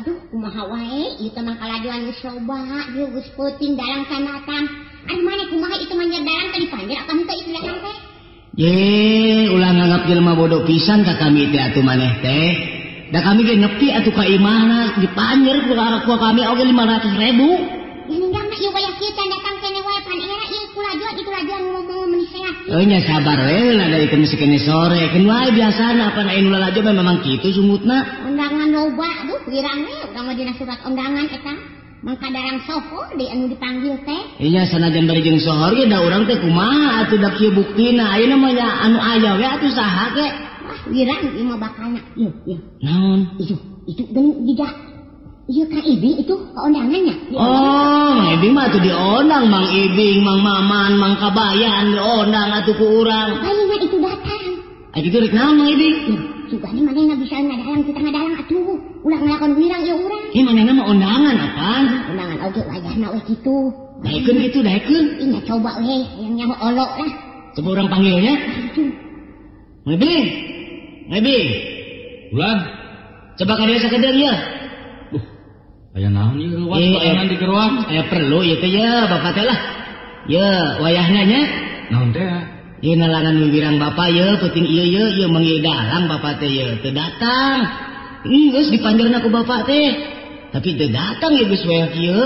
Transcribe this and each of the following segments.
Aduh, kumaha wae ieu teh mah kalajuan geus loba, ieu geus peuting dalang can datang. Aduh maneh kumaha itu mah dalang teh dipanjer apa henteu itu dalang teh? Ye, ulah nganggap jelema bodoh pisan ka kami teh atuh maneh teh. Da kami ge nepi atuh ka imahna dipanjer ku kami oge 500.000. Ninggal mah ieu wayah kieu can datang keneh wae pan era ieu kulajuan itu lajuan ngomong meni sehat. Euy nya sabar we lah da ieu mesti kene sore. Keun wae biasana pan aya nu lalajo memang kitu sungutna. Undangan loba duh wirang we urang mah dina surat undangan eta. Mangka darang sohor deui anu dipanggil teh. Iya sanajan bari jeung sohor ge da urang teh kumaha atuh da kieu buktina ayeuna mah nya anu aya we atuh saha ge. Wah wirang ieu mah bakalna. Ieu ieu. Naon? Itu geuning jiga iya Kang Ibing itu keundangannya. Oh, Mang Ibing mah atuh diondang, Mang Ibing, Mang Maman, Mang Kabayan diondang atuh ku urang. Ayeuna itu datang. Aya kitu rek naon Mang Ibing? Sugane manehna bisa ngadalang kita ngadalang atuh. Ulah ngalakon wirang ieu urang. Ih manehna mah undangan apaan? Undangan oge wayahna we kitu. Daekeun kitu daekeun. Ih nya coba we yang nyaho olok lah. Coba urang panggilnya. Mang Ibing. Mang Ibing. Ulan. Coba ka dieu sakedeung ye. Aya naon ieu ruas bayangan di keruang? Aya perlu ieu teh ye bapak teh lah. Ye wayahna nya. Naon teh? Ieu nalangan wiwirang bapak ye peuting ieu ye ieu manggil dalang bapak teh ye teu datang. Geus dipanjerna ku bapak teh. Tapi teu datang ye geus wayah kieu.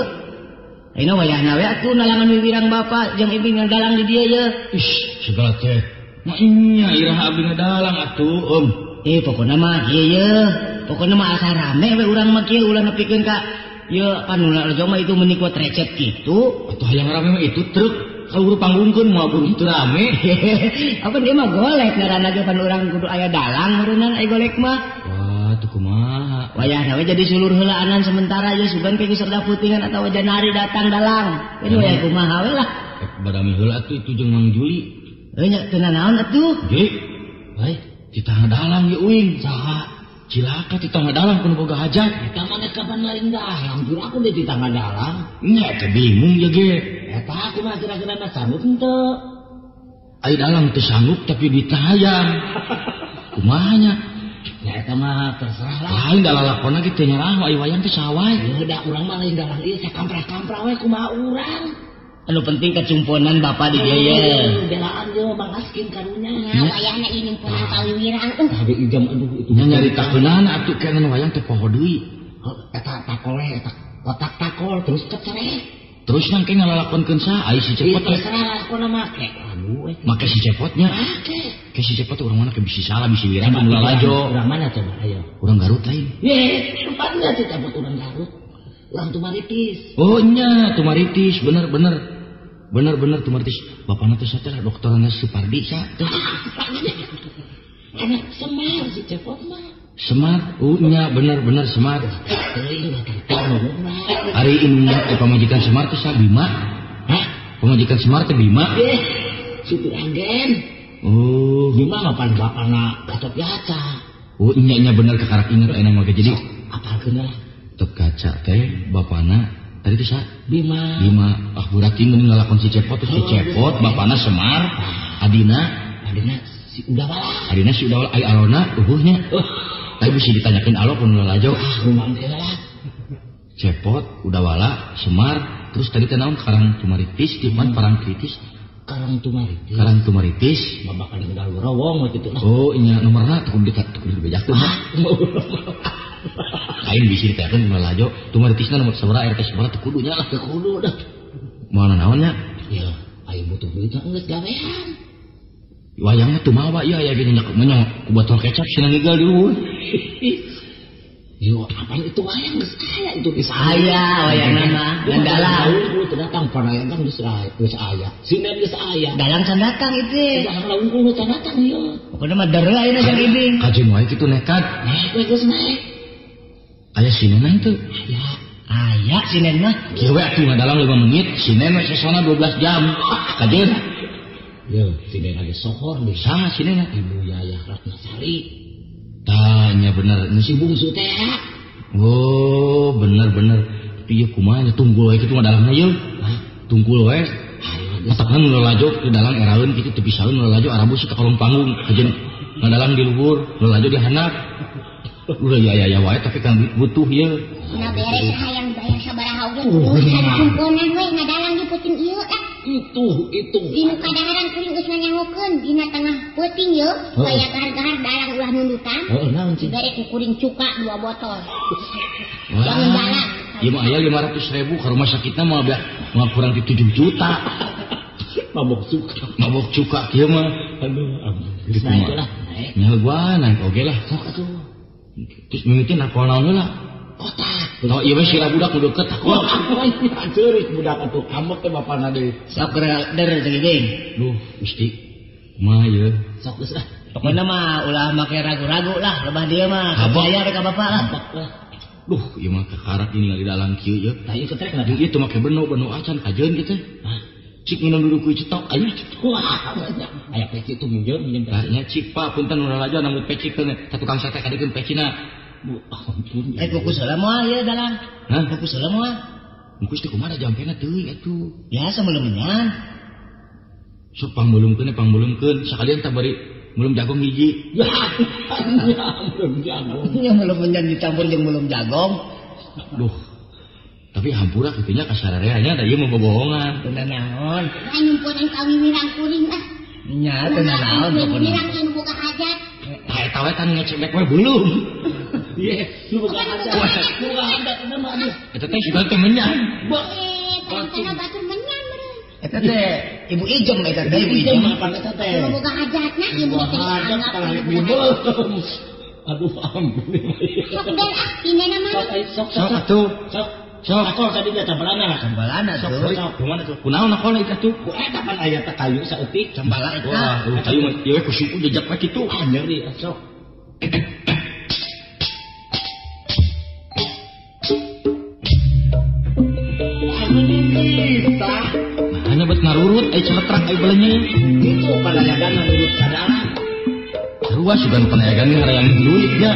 Ayeuna wayahna we atuh nalangan wiwirang bapak jeung ibing ngadalang di dieu ye. Ish segala teh. Mah nya iraha abdi ngadalang atuh om. Pokona mah kieu ye. Pokoknya mah asa rame we urang mah kieu ulah nepikeun ka ieu panuna rejo mah itu meuni kuat recet kitu. Atuh hayang rame mah itu truk kaluhur panggungkeun moal pun teu rame. Apa dia mah golek ngaranna ge pan urang kudu aya dalang meureunnan aya golek mah. Wah, tuh kumaha. Wayahna we jadi sulur heulaanan sementara ye sugan ke geus rada putingan atawa janari datang dalang. Ini wayah kumaha we lah. Badami heula atuh itu jeung Mang Juli. Heuh nya teu nanaon atuh. Juli. Bae, ditangah dalang ye uing. Saha? Cilaka di tangga dalang kudu boga hajat. Eta maneh kapan lain dalang? Jur aku deh di tangga dalang. Nya teh bingung ya ge. Eta aku mah kira-kira na sanggup henteu. Ai dalang teu sanggup tapi ditayang. Kumaha nya? Ya eta mah terserah lah. Lain da lalakonna ge teu nyarah ai wayang teh saha wae. Heuh da urang mah lain dalang ieu sakamprah-kamprah we kumaha urang. Anu penting kecumponan bapak di dieu ye. Belaan ye Mang Askin karunya. Nya wayahna ieu nimponan kawiwirang. Tadi ijam aduh itu. Nya nyaritakeunana atuh kenan wayang teh poho deui. Eta takol we eta kotak takol terus kecerek. Terus nangke ngalalakonkeun saha ai si Cepot teh. Terserah lalakonna make. Anu we. Make si Cepotnya. Make. Ke si Cepot urang mana ke bisi salah bisi wirang anu lalajo. Urang mana coba ayo. Urang Garut lain. Ye, tempatnya si Cepot urang Garut. Urang Tumaritis. Oh nya Tumaritis bener-bener. Bener-bener Tumaritis. Bapakna teh sateh lah dokterna Supardi sa. Anak Semar si Cepot mah. Semar, oh nya bener-bener Semar. Ari indungna pamajikan Semar teh sa Bima. Hah? Pamajikan Semar teh Bima. Supir anggen. Oh, Bima mah pan bapana Gatot Kaca. Oh nya nya bener kakarak inget ayeuna mah jadi apalkeun lah. Gatot Kaca teh bapana tadi teh sa Bima. Bima ah berarti mending ngalakon si Cepot si Cepot bapana Semar, adina adina si Udawala. Adina si Udawala ai alona eueuhnya. Tapi bisa ditanyakeun alo kun lalajo. Ah rumah teh lah. Cepot, Udawala, Semar, terus tadi teh naon Karang Tumaritis, tipan Parangtritis. Karang Tumaritis. Karang Tumaritis. Babakan Kendal Gorowong waktu itu lah. Oh, nya nomorna tuh kudu dibejakeun. Lain bisa ditanyakeun kun lalajo. Tumaritisna nomor sabaraha RT sabaraha teu kudu nya lah. Teu kudu dah. Moal naon nya? Ya, aya butuh duit mah geus gawean. Wayang mah teu mawa ieu aya ge nyak menyong ku botol kecap cenah ngigal di luhur. Yo, apaan itu wayang geus aya itu geus aya wayangna mah. Ngan dalang teu datang panayan kan geus aya, geus aya. Sinden geus aya. Dalang can datang itu. Dalang unggul can datang ieu. Pokona mah deureuh ayeuna jeung Ibing. Kajeun wae kitu nekat. Naik we geus naik. Aya sinenan teu? Aya. Aya sinen mah. Kieu we atuh ngadalang 5 menit, sinen we sesona 12 jam. Kajeun. Yo, sinen lagi sohor nih. Saha sinen? Ibu Yayah Ratnasari. Tanya bener si bungsu teh. Oh, bener-bener. Tapi ieu kumaha nya tunggul we kitu ngadalang ieu. Hah? Tunggul we. Matakna nu lalajo di dalang eraeun kitu teu pisaeun nu lalajo arabus ka kolong panggung. Kajeun ngadalang di luhur, nu lalajo di handap. Udah ya wae tapi kan butuh ieu. Nah beres hayang bayar sabaraha oge kudu kumponan we ngadalang di peuting ieu ah. Itu. Dinu kadaharan kuring geus nganyangokeun dina tengah peuting ieu supaya gahar-gahar dalang ulah nundutan. Heeh naon cing? Bere ku kuring cuka 2 botol. Jangan dalang. Ieu mah aya 500.000 ka rumah sakitna mah moal kurang ti 7 juta. Mabok cuka. Mabok cuka kieu mah. Aduh, ampun. Geus naik lah. Nya gua naik oge lah. Sok atuh. Terus mimitin nakol naon heula? Kotak. Tau ieu mah sirah budak nu deukeut takol. Ceurik budak atuh ambek teh bapana deui. Sok der jeung ibing. Duh, Gusti. Kumaha ieu? Sok geus ah. Pokona mah ulah make ragu-ragu lah, lebah dia mah. Percaya rek ka bapak lah. Duh, ieu mah kakarak ini ngali dalang kieu ieu. Tah ieu ketrek lah. Ieu teu make beno-beno acan kajeun kitu. Hah? Cik minum dulu ku cetok ayo. Wah, aya peci tuh minjem minjem. Nya cik Pak, punten ulah laju nambut peci teh ka tukang sate kadikeun pecina. Bu, ampun. Fokus heula moal ieu dalang. Hah? Fokus heula moal. Fokus teh kumaha jampena teuing atuh. Ya sameuleumeunyan. Sok pangmulungkeun pangmulungkeun sakalian tah bari mulum jagung hiji. Ya, mulum jagung. Nya meuleum dicampur jeung mulum jagong. Duh. Tapi hampura kitu nya ka sararea nya da ieu mah bobohongan. Teu naon. Nyumpunan ka wiwirang kuring ah. Nya teu naon pokona. Wiwirang ieu boga hajat. Tah eta we kan ngecebek we belum. Ieu nu boga hajat. Boga hajat mah aduh. Eta teh sudah teh menyan. Batur batur menyan meureun. Eta teh Ibu Ijem eta teh Ibu Ijem apa eta teh? Nu boga hajatna ieu mah teh dianggap. Aduh ampun. Sok der ah pinena mah. Sok sok atuh. Sok. Sok nakol tadi dia cambalana. Cambalana sok sok kumaha tuh? Kunaon nakolna eta tuh? Ku eta pan aya teh kayu saeutik cambala eta. Wah, kayu mah ieu ku suku jejak we kitu. Ah nyeri sok. Hanya buat ngarurut, ai celetrak, ai belenyeng. Itu panayagan ngarurut sadaran. Sarua sugan panayagan harayang duit nya.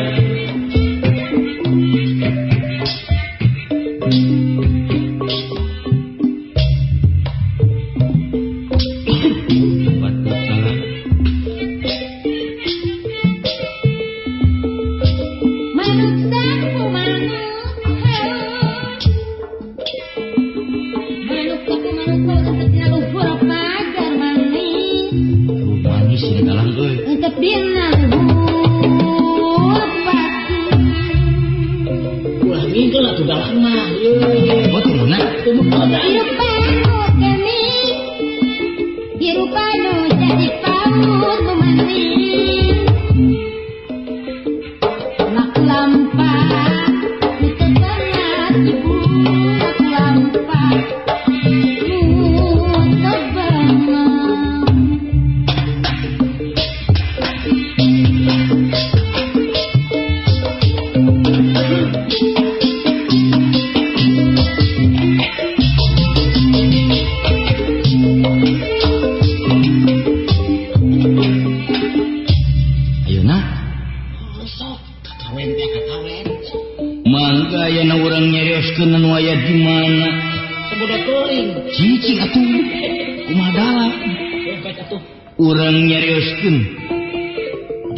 Urang nyarioskeun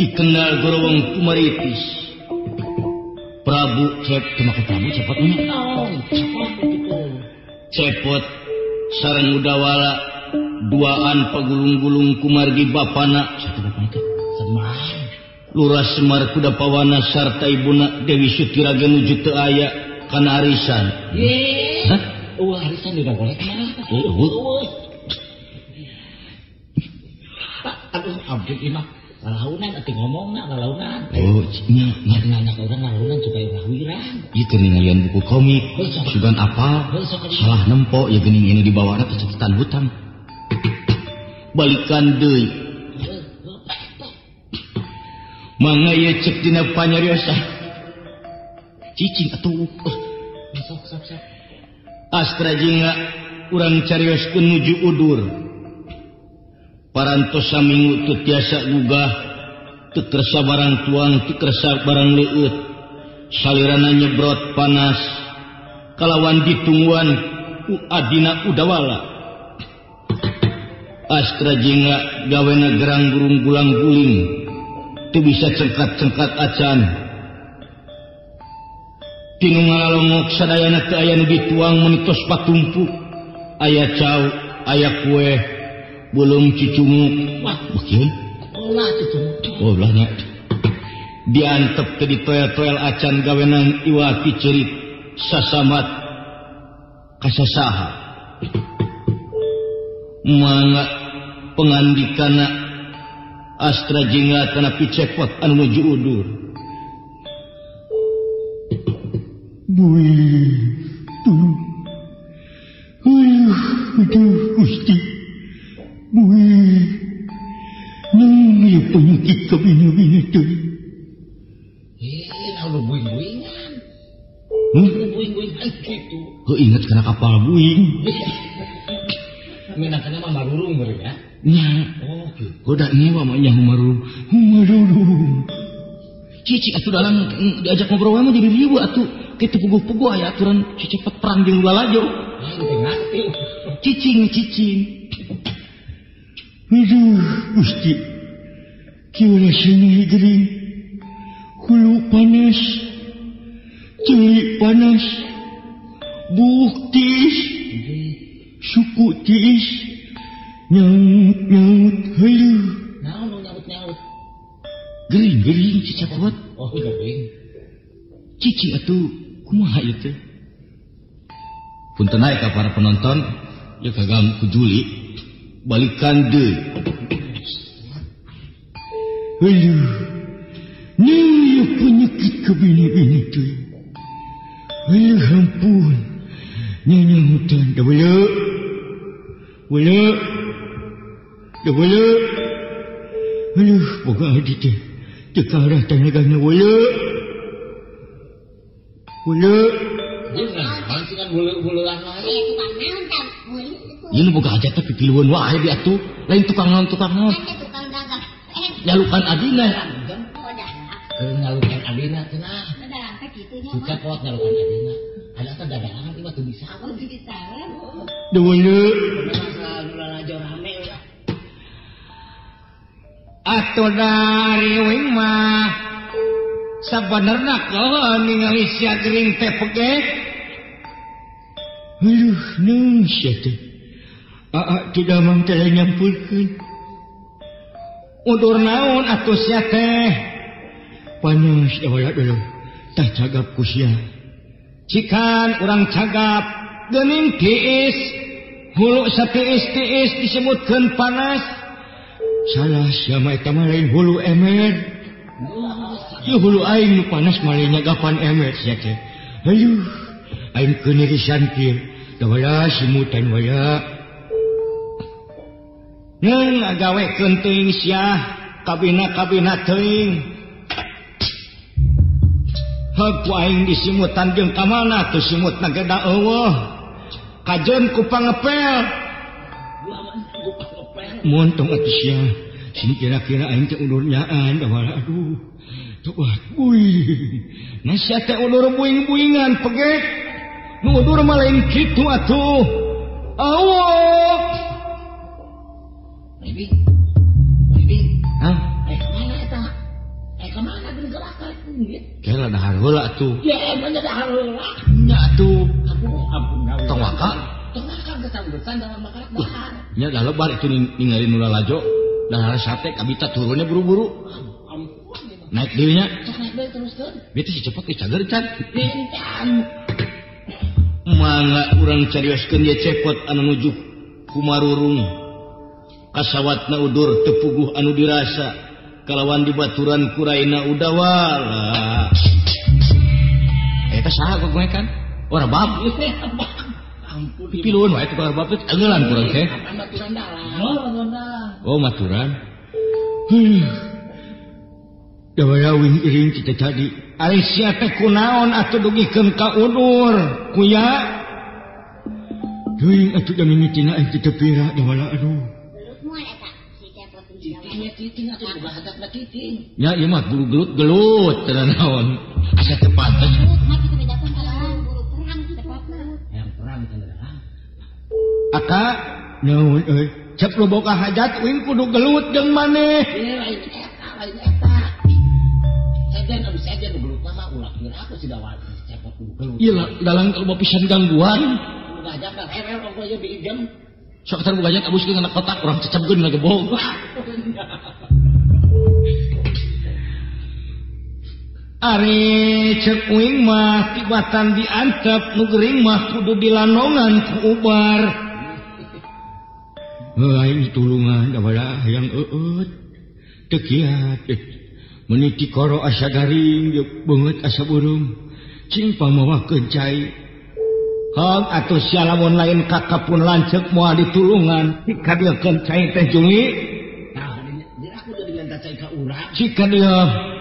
dikenal gorowong Kumaritis Prabu Cep teu make Prabu Cepot nya Cepot sareng Udawala duaan pagulung-gulung kumargi bapana satu bapana teh Semar Lurah Semar kuda pawana sarta ibuna Dewi Sutiraga nuju teu aya kana arisan. Ye. Hah? Eueuh arisan di golek mah. Eueuh. Aduh, ampun ieu mah. Lalaunan atuh ngomongna lalaunan. Oh, nya nya ka urang lalaunan supaya ulah wirang. Ieu teh ningalian buku komik. Sugan apa? Salah nempo ya geuning ini dibawa ka catatan hutang. Balikan deui. Mangga ieu cek dina panyariosa. Cicing atuh. Sok sok sok. Astra jingga urang carioskeun nuju udur. Parantos saminggu teu tiasa gugah, teu kersa barang tuang, teu kersa barang leueut. Salirana nyebrot panas kalawan ditungguan ku adina Udawala. Astra jingga gawena gerang burung gulang guling, teu bisa cengkat-cengkat acan. Tinu ngalalongok sadayana teu aya nu dituang menitos patumpuk. Aya cau, aya kue, belum cicunguk. Wah, beukieun. Ulah cicunguk. Oh, ulah nya. Diantep teh ditoel-toel acan gawenan iwa kicerit sasamat kasasaha. Mangga pengandikana Astra jingga kana picepot anu nuju udur. Buih, tuh, aduh, Gusti, buih, nang ieu penyakit kabina-bina teh. Naon buing-buingan? Buing-buingan kitu. Heuh, inget kana kapal buing. Minangkana mah marurung meureun ya. Nya. Oh, kitu. Goda nyewa mah nya marurung. Marurung. Cici atuh dalang diajak ngobrol mah jadi riweuh atuh. Kitu puguh-puguh aya aturan cicepet perang jeung lalajo. Teu ngarti. Cicing cicing. Aduh, Gusti. Kieu rasana gering. Hulu panas. Ceuli panas. Buuk tiis. Suku tiis. Nyaut-nyaut hayu. Naon nu nyaut-nyaut? Gering-gering cicepet. Oh, gering. Cici atuh kumaha ieu teh? Punten aya ka para penonton, ieu kagam ku Juli balikan deui. Aduh. Nih penyakit kabina-bina teh. Aduh, ampun. Nyanyahutan da beuleuk. Beuleuk. Da beuleuk. Aduh, boga adi teh. Teu ka arah tanagana beuleuk. Beuleuk. Naon beuleuk-beuleuan wae. Tukang naon tah beuleuk. Ieu nu boga hajat teh pipilueun wae di atuh. Lain tukang naon tukang naon. Tukang dagang. Nyalukan adina. Keur nyalukan adina cenah. Dagang teh kitu nya. Dicepot nyalukan adina. Ada teh dagangan ieu mah teu bisa. Oh, teu bisa. Da beuleuk. Lalajo rame ulah. Atuh dari uing mah sabenerna keuheul ningali sia gering teh pegek. Aduh, naon sia teh? Aa teu damang teh nyampurkeun. Udur naon atuh sia teh? Panas awalna dulu. Tah cagap ku sia. Cikan urang cagap geuning tiis. Hulu satiis-tiis disebutkeun panas. Salah sia mah eta mah lain hulu emer. Ieu hulu aing nu panas mah lain nyagapan emer sia teh. Aduh, aing keunirisan kieu. Da wala simutan wala. Ngeung ngagawekeun teuing sia, kabina-kabina teuing. Heug ku aing disimutan jeung ka mana tuh simutna ge da eueuh. Kajeun ku pangepel. Montong atuh sia. Sini kira-kira aing teh udur nyaan da wala aduh. Tuh buing. Nah sia teh udur buing-buingan pegek. Nu udur mah lain kitu atuh. Awok. Bibi. Bibi. Hah? Mana eta? Ka mana geus gerakan gitu? Kela dahar heula atuh. Ya, emangnya dahar heula. Nya atuh. Aduh, ampun gawe. Tong waka. Tong waka geus-geussan dalam makanan dahar. Nya dah lebar itu ningali nu lalajo. Dahar sate kabita turunnya buru-buru. Ampun. Naik deui nya. Sok naik deui teruskeun. Bieu teh si cepot geus cager can. Can. Mangga urang carioskeun ye cepot anu nuju kumarurung. Kasawatna udur teu puguh anu dirasa kalawan dibaturan kuraina udawala. Eta saha gogoekan? Ora bab. Ampun. Pipilueun wae tukang bab teh engeulan kurang teh. Maturan dalang. Oh, maturan. Da wala wing iring kita tadi. Ari sia teh kunaon atuh dugikeun ka udur, kuya? Teuing atuh da mimitina aing teh teu pira da wala aduh. Cicing atuh boga hajatna cicing. Nya ieu mah guru gelut-gelut teu naon. Asa teu pantes. Yang perang teh dalang. Aka naon euy? Cep lu boga hajat uing kudu gelut jeung maneh. Ieu lain eta, lain eta. Sejen anu sejen nu gelut mah ulah kira aku si dawat cepot kudu Ieu dalang loba pisan gangguan. Gajah ka herew ongko ieu diijem. Sok tar gajah abuskeun kana kotak urang cecebkeun lagi bohong. Ari cek uing mah tibatan diantep nu gering mah kudu dilanongan ku ubar. Heuh aing ditulungan da bala hayang eueut. Teu kiat meuni ti koro asa garing jeung beungeut asa beureum. Cing pamawakeun cai. Hong atuh sia lamun lain kakapun lanceuk moal ditulungan. Dikadieukeun cai teh Jumi. Tah diri aku jadi minta cai ka urang. Cik kadieu.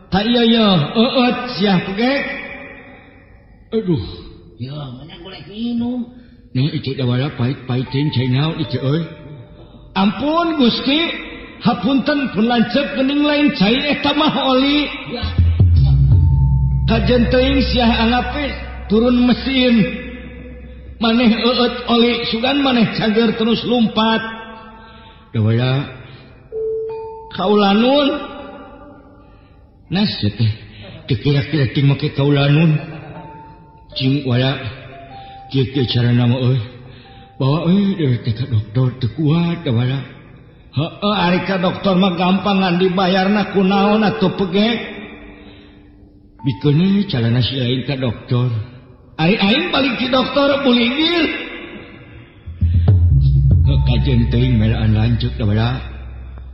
Tak iya ya, eueut sia pegek. Aduh. Ya, mana boleh minum. Nih itu dawala pahit-pahit teuing cai naon ieu euy. Ampun Gusti, hapunten pun lanceuk geuning lain cai eta mah oli. Ya. Kajen teuing sia angape turun mesin. Maneh eueut oli sugan maneh cager terus lumpat. Dawala kaulanun. Nas teh teu kira-kira ting make kaulanun. Cing wala kieu kieu carana mah euy. Bawa euy deui teh ka dokter teu kuat da wala. Heueuh ari ka dokter mah gampang ngan dibayarna ku naon atuh pegek. Bikeun carana si lain ka dokter. Ari aing balik ti dokter buligir. Heuh kajeun teuing melaan lanceuk da wala.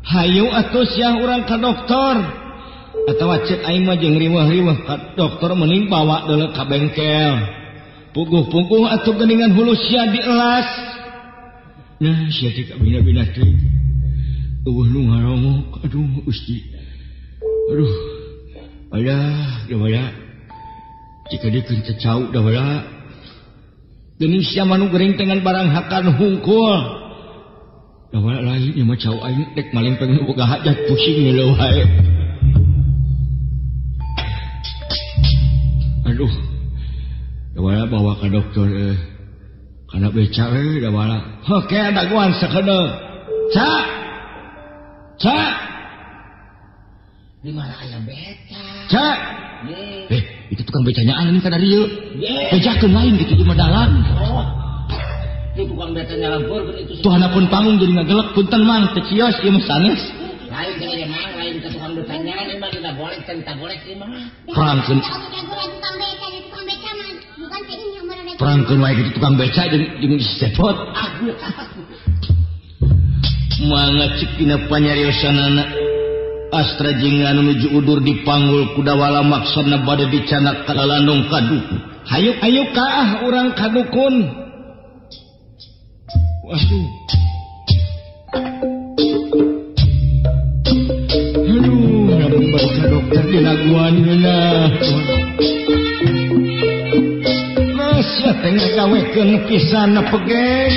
Hayu atuh sia urang ka dokter. Atawa cek aing mah jeung riweuh-riweuh ka dokter mending bawa deuleu ka bengkel. Puguh-puguh atuh geuningan hulu sia dielas. Nah sia teh kabina-bina teh. Eueuh nu ngaromok aduh Gusti. Aduh. Alah, da wala. Jika dikeun cecau da wala. Geuning sia mah nu gering teh ngan barang hakan hungkul. Da wala lain ieu mah cau aing dek maling pengen boga hajat pusing leuh wae. Aduh, dawala bawa ke dokter karena beca dawala. Oke, daguan sakedeung. Ca, ca, di mana aya beca? Ca, itu tukang becanya aneh ka dari ieu. Bejakeun lain gitu di dalang. Oh, itu tukang becanya lampur itu. Tuh hanapun panggung jadi ngagelek punten mang teu cios ieu mah sanes. Lain ka ieu mah, lain ka tukang becanya ieu mah tidak boleh, tidak boleh ieu mah. Perangkeun. Perangkeun wae kitu tukang beca jeung sepot. Mangga cik dina panyariosanana Astra jeung anu nuju udur dipanggul ku dawala maksudna bade dicanak ka lalandong ka dukun. Hayu ayu kaah urang ka dukun. Waduh. Aduh, lamun balik ka dokter dilaguan heula. Sia teh ngagawekeun pisan pegek.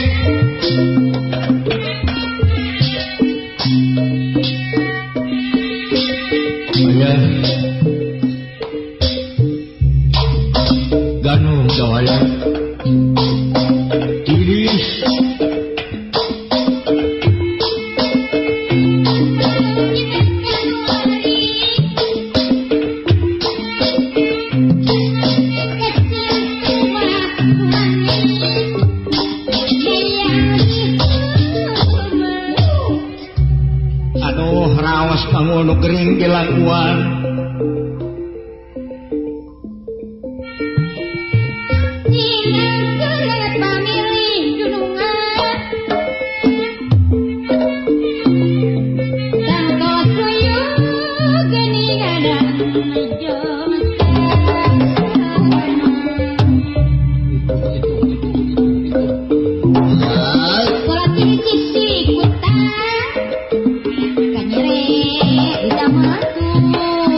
Aya. Ganong dawala. Tiris. Panggul nu gering dilakuan. Thank you.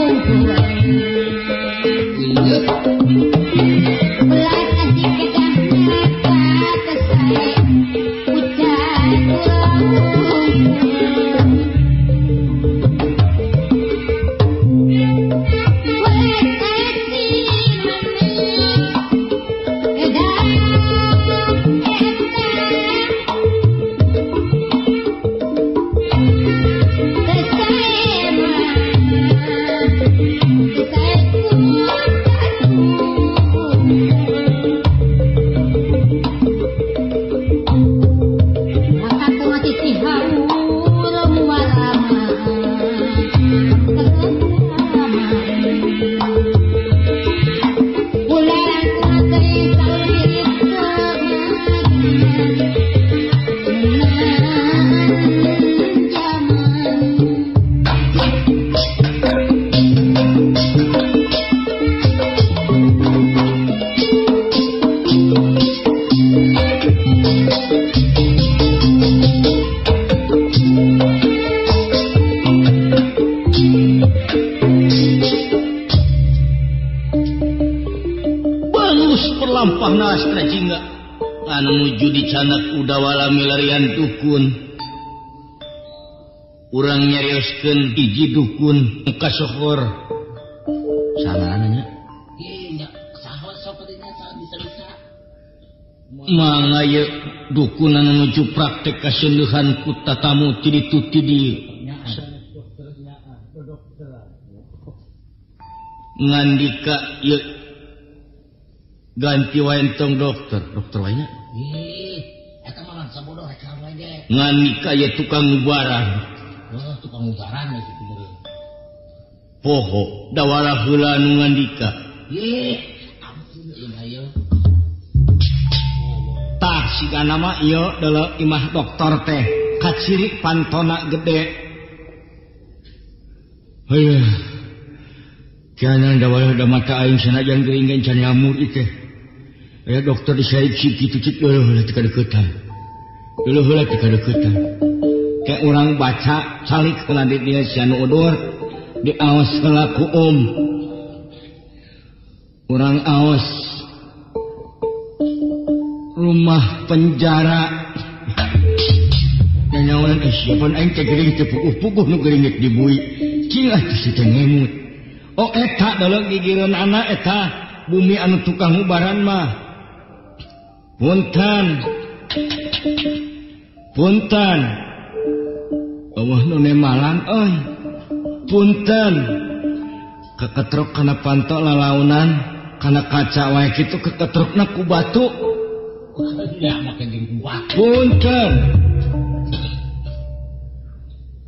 Alus perlampahna Astra Jingga anu nuju dicanak udawala milarian dukun. Urang nyarioskeun hiji dukun kasohor. Saha nya? Ieu nya saha sok teh nya bisa-bisa. Mangga ieu dukun anu nuju praktek kaseuneuhan ku tatamu ti ditu ti dieu. Ngandika ieu ganti wae entong dokter, dokter wae nya. Ih, eta mah mangsa bodoh rek wae ge. Ngandika ieu tukang ubaran. Oh, tukang ubaran we kitu meureun. Poho dawala heula nu ngandika. Ih, ampun ieu mah ieu. Tah sigana mah ieu deuleu imah dokter teh kaciri pantona gede. Heuh. Kianan dawala da mata aing sanajan geuring ge can lamur ieu teh. Aya dokter disarik kitu cik leuh heula teu kadeuketan. Leuh heula teu kadeuketan. Kayak orang baca calik heula di dieu sia nu udur diaos heula ku om. Urang aos rumah penjara. Nyanyawan siapa aing teh geuring teh puguh-puguh nu geuring rek dibui. Cing atuh si teh ngemut. Oh eta deuleu gigireun anak eta bumi anu tukang ubaran mah. Punten. Punten. Eueuh nu nemalan euy. Punten. Keketrok kana panto lalaunan, kana kaca wae kitu keketrokna ku batu. Ya make jeung batu. Punten.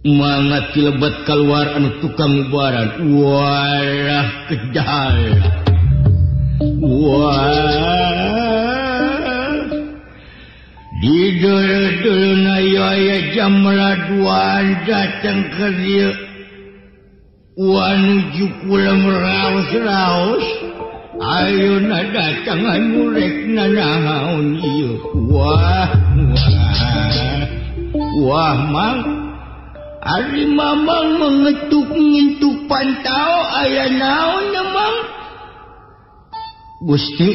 Mangga tilebet keluar anu tukang ubaran. Walah kejal. Wah. Di dulu-duluna aya jam 2 datang ke dieu. Wanuju kula meraos-raos. Ayeuna datang anu rek nanaon ieu. Wah, wah. Wah, Mang. Ari Mamang mengetuk ngintuk pantau aya naon nya, Mang? Gusti,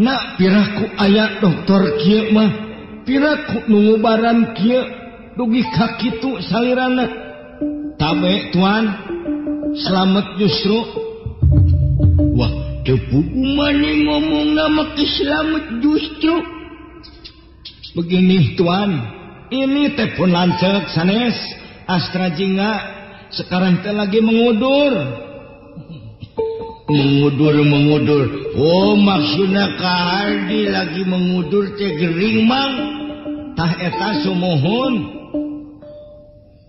nak piraku aya dokter kieu mah, piraku nu ngubaran kieu dugi ka kitu salirana. Tabe tuan, selamat justru. Wah, teu puguh maneh ngomongna make selamat justru. Begini tuan, ini teh pun lanceuk sanes Astra Jingga sekarang teh lagi mengudur. Mengudur. Oh, maksudna Ka Hardi lagi mengudur teh gering, Mang. Tah eta sumuhun.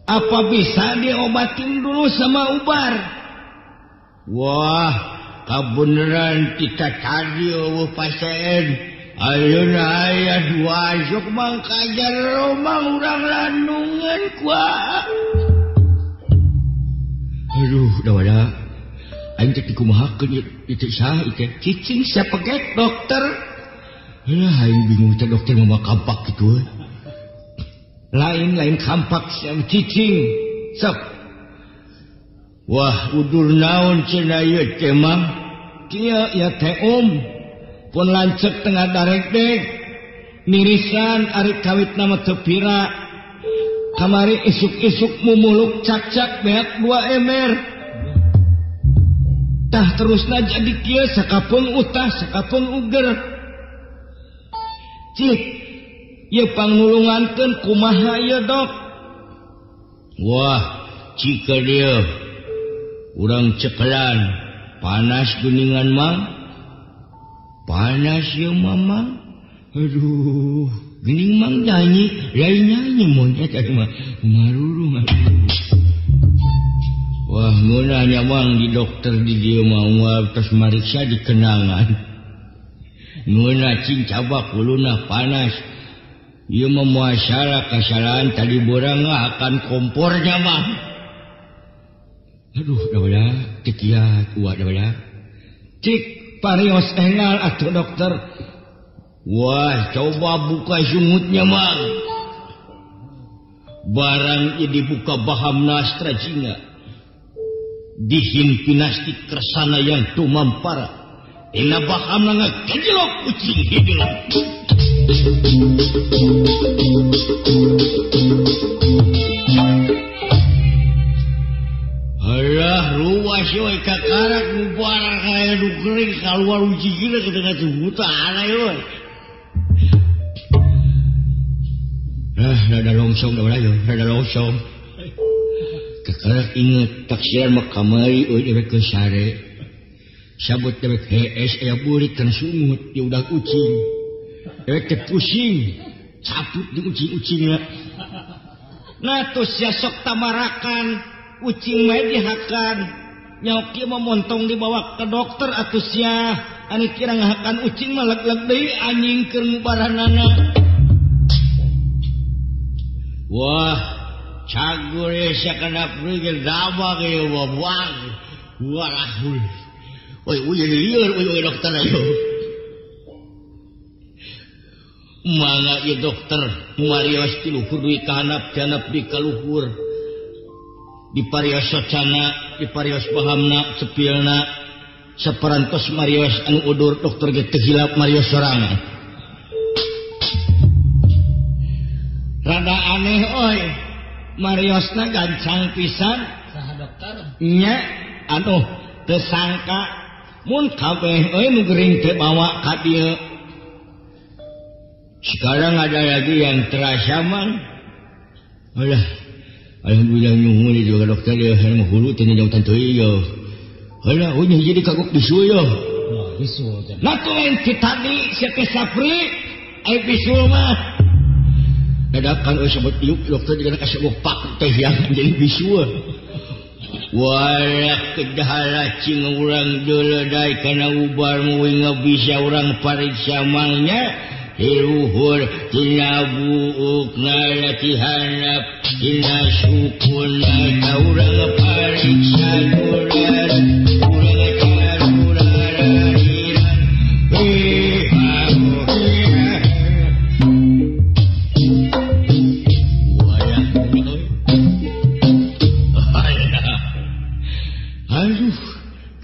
Apa bisa diobatin dulu sama ubar? Wah, kabeneran kita tadi eueuh pasien. Ayeuna aya dua sok Mang kajar Mang urang landungan kuah. Aduh, dawala. Aing teh dikumahakeun ieu teh saha ieu teh? Cicing siapa ge dokter? Lah aing bingung teh dokter mah kampak kitu. Lain-lain kampak siang cicing. Sok. Wah, udur naon cenah ieu teh Mang? Kieu ya teh om. Pun lanceuk tengah darekdek. Mirisan ari kawitna mah teu pira. Kamari isuk-isuk mumuluk cak-cak beak 2 ember. Tah terusna jadi kieu sakapeung utah sakapeung uger. Cik, ieu pangnulungankeun kumaha ieu dok? Wah, cik ka dieu. Urang cekelan, panas geuningan Mang. Panas ieu Mamang. Aduh, geuning Mang nyanyi, lain nyanyi monyet atuh mah. Marurung aduh. Wah, ngeunah nya Mang di dokter di dieu mah moal tos mariksa di kenangan. Ngeunah cing cabak huluna panas. Ieu mah muasara kasalahan tadi borang akan kompornya mah. Aduh, dawala teu kiat uak dawala. Cik parios engal atuh dokter. Wah, coba buka sungutnya Mang. Barang ieu dibuka bahamna Astra Jingga. Dihimpinasti kersana yang tumampara. Dina bahamna ngagejlok ucing hideung. Alah ruas we kakarak mubarak aya nu gering kaluar ucing hideung ke tengah hutan ayo. Ah, rada longsong da yo, rada longsong. Kakarak inget taksiran mah kamari euy dewek ke sare. Sabut dewek hees aya burit kana sungut di udah ucing. Dewek teh pusing, caput di ucing-ucingna. Nah tos sia sok tamarakan, ucing mah dihakan. Nyaok kieu mah montong dibawa ke dokter atuh sia. Anu kira ngahakan ucing mah leg-leg deui anjing keur ngubaranana. Wah, cagur sia kana prigel dabag ieu buang. Walah. Oi, uy jadi lieur uy dokter ayo. Mangga ieu dokter marios ti luhur duit ka handap janap di ka luhur. Diparios socana, diparios pahamna, cepilna. Saparantos marios anu udur dokter ge teu hilap marios sorangan. Rada aneh oi, mariosna gancang pisan. Saha dokter? Nya, aduh, teu sangka mun kabeh euy nu gering teh bawa ka dieu. Sekarang ada lagi yang terasa mang. Alah, alhamdulillah nyuhun juga dokter dia mah hulu teh jauh teu ieu. Alah, euy jadi kagok bisul yo. Wah, bisul. Nah tuh ti tadi sia teh Sapri, ai bisul mah. Dadakan euy sebut iuk dokter jeung kasih pak teh yang jadi bisul. Walak kedahala cing urang deuleudai kana ubar muing bisa urang pariksa mangnya hiruhur tina buuk ngalatihanap tina sukuna ka urang pariksa dular urang carurariran. Aduh,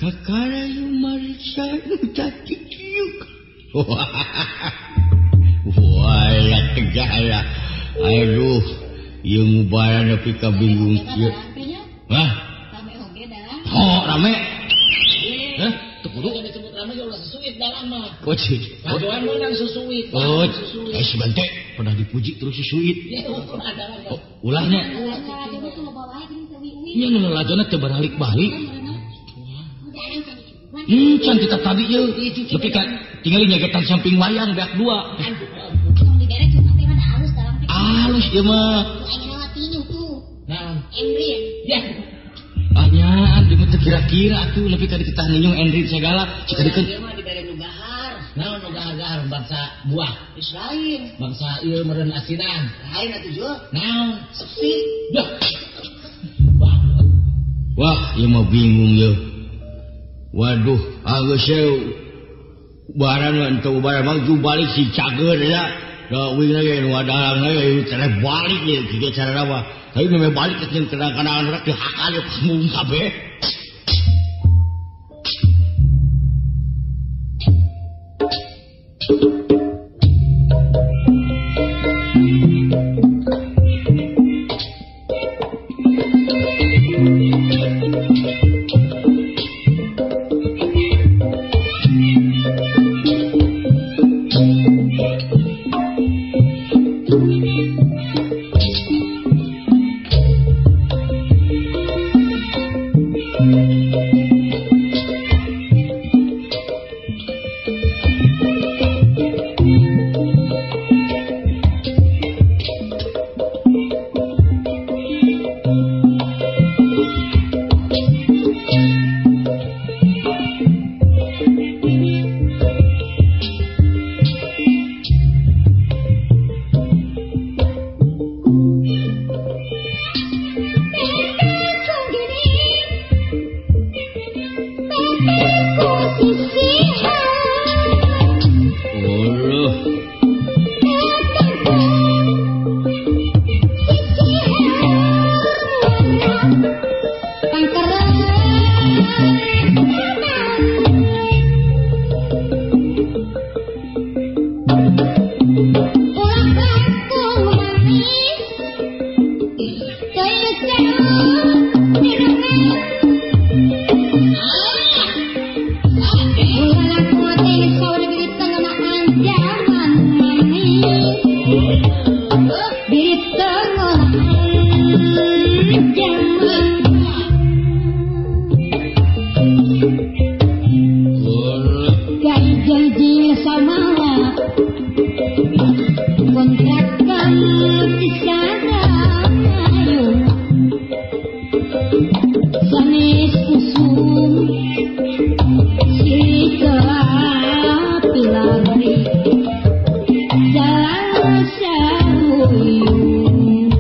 kakara yung mariksa ng dati kiyuk. Wala kejala. Aduh, yung ubaran na pikabingung kiyuk. Hah? Rame oge dalam. Oh, rame. Hah? Tuh kudu. Disebut rame ya ulah sesuit dalam mah. Kocik. Lajuan menang sesuit. Oh, si Bante pernah dipuji terus sesuit. Oh, ulahnya. Nya nu lajona teu baralik-balik. Can kita tadi ieu. Nepi ka tingali nyagetan samping wayang beak dua. Alus ieu mah. Naon? Endrin. Ya. Ah nyaan di teu kira-kira atuh nepi ka diketah ninyung Endrin segala. Cik dikeun. Ieu mah dibere nu gahar. Naon nu gahar-gahar bangsa buah. Geus lain. Bangsa ieu meureun asinan. Lain atuh jul. Naon? Sepi. Dah. Wah, ieu mah bingung ieu. Waduh, geus ubaran teu ubaran mah ju balik si cager ya. Da uing lagi nu adalang lagi cara balik ieu kieu cara mah. Tapi memang balik ke kadang-kadang rek dihakal ieu panggung kabeh. Janji samawa kontrakan tisana sanes kusum sikap pilabri jalan saruyung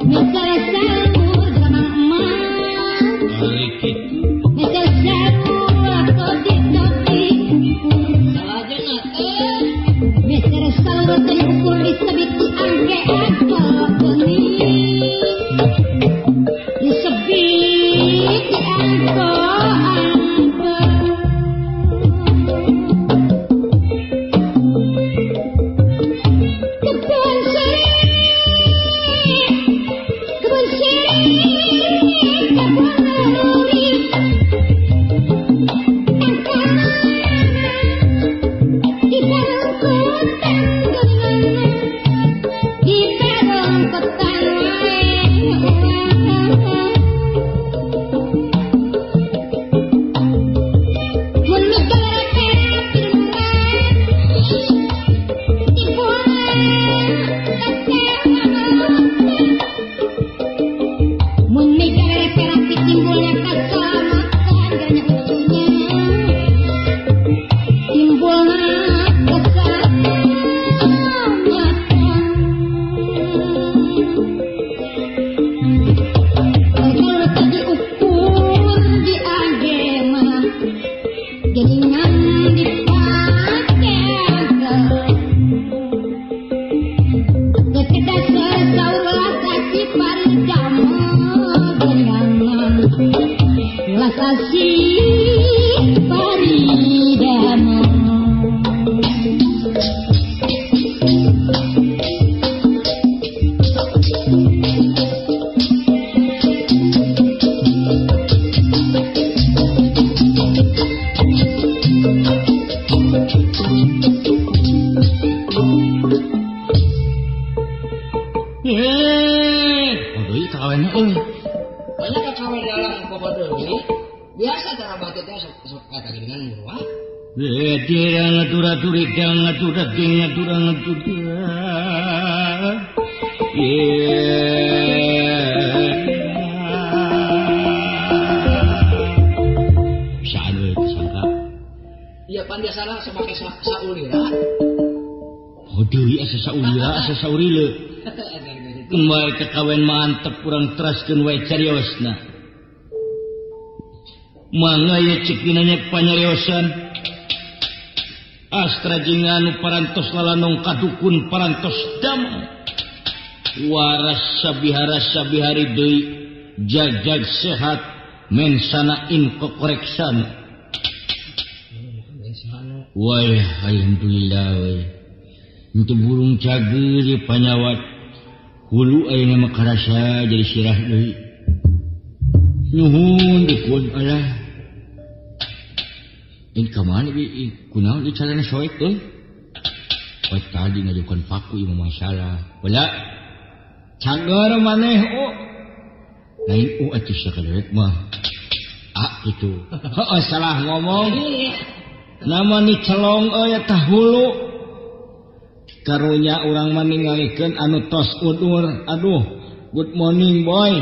misal salur damang emas misal salur kodik kodik misal salur diukur disebut diangke apel kuning disebut diangko angke kebun sirih kebun sirih kebun nuri di parungkutan di parungkutan mun mikir mun mikir perak timbulnya keselamatan ganya ucunya timbulnya keselamatan. Kalau diukur di agama geningan dipake Kedasar saulah kasih paridama geningan ulah kasih paridama. Deui kawin euy. Banyak kawin dalam bobodeui. Biasa cara batik teh sok eta dengan murah. Dia ngatur-aturi, dia ngatur-aturi, ngatur-ngatur. Bisa anu tersangka. Iya pan biasana samake saulira. Oh deui asa saulira, asa saulila. Kembali ke kawin mantep kurang teraskeun wae cariosna. Mangga ye cek dinanya panyariosan. Astra jeung anu parantos lalanong kadukun parantos damang. Waras sabihara sabihari deui jagjag sehat mensana in kokoreksana. Wah, alhamdulillah we. Untuk burung cager di panyawat hulu ayeuna mah karasa jadi sirah deui. Nuhun dukun alah. Ini kamana bi kunaon ieu carana soek euy? Oh tadi ngajukan paku ieu masalah. Wala cager maneh o. Lain u atuh sakalewek mah. Ah kitu. Heuh salah ngomong. Nama ni celong euy eta hulu. Karunya urang mah ningalikeun anu tos udur. Aduh, good morning boy.